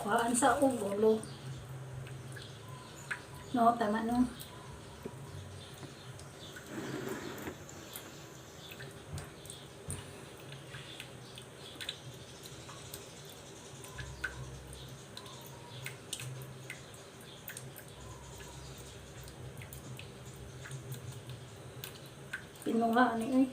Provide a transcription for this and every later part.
Kuhaan sa og ulo. No, tama no. Pinunga ani eh.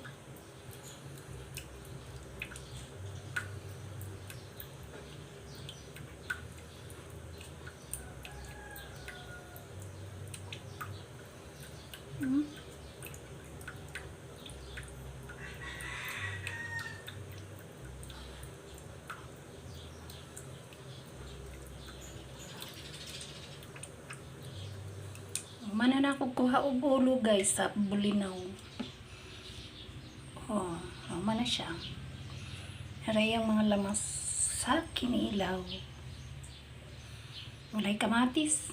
Mana na ako kuha og ulo, guys, sa bulinaw. Oh, man na siya. Aray ang mga lamas sa kinilaw. Walay kamatis.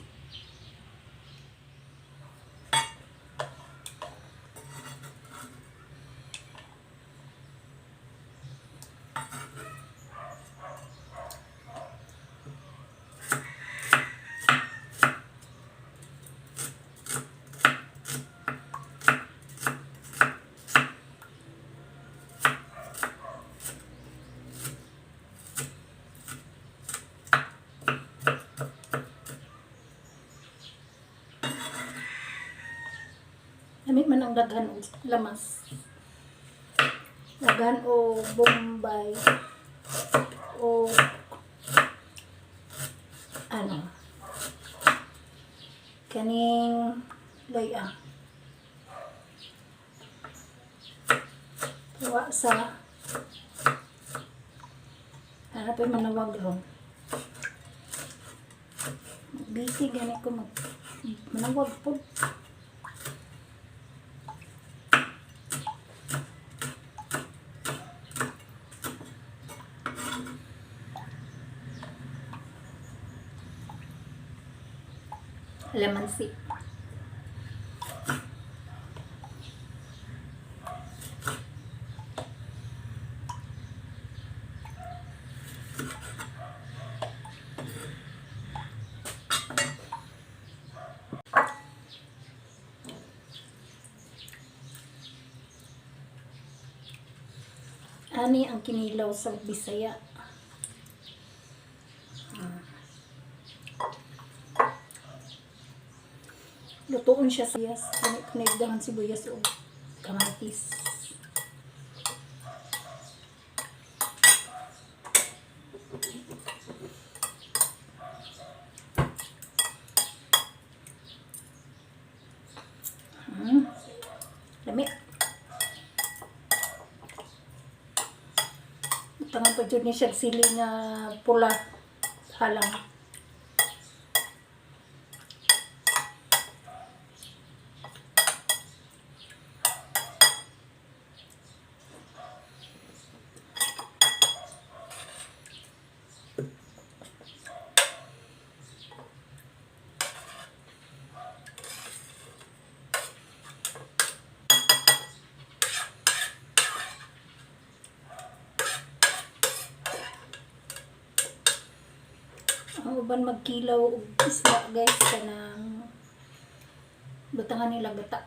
Lami man ang daghan og lamas. Daghan og bombay o ano kaning luya. Wa sa hanapin manawag ron. Busy gani ko mag manawag po. Lamansi. Ani ang kinilaw sa Bisaya. Lutuon siya sa sibuyas. Kunigdahan sibuyas o kamatis. Lami. Tangan pa jud ni siya sili nga pula halang. Ang uban magkilaw og isda, guys, kanang butangan nila gata.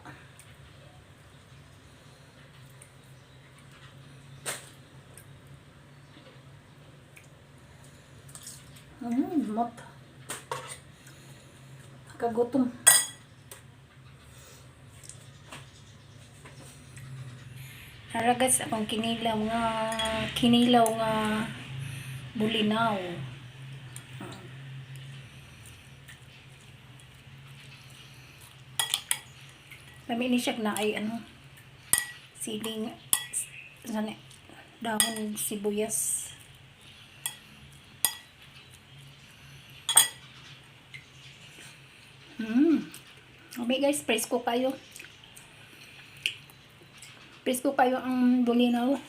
Mot. Nakagutom. Ara guys, akong kinilaw nga bulinaw. Lami ni siya na ay ano siling ano, dahon sibuyas. Okay guys, presko kayo. Presko kayo ang bulinaw.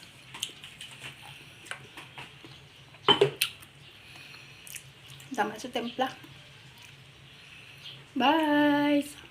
Tama sa templa. Bye!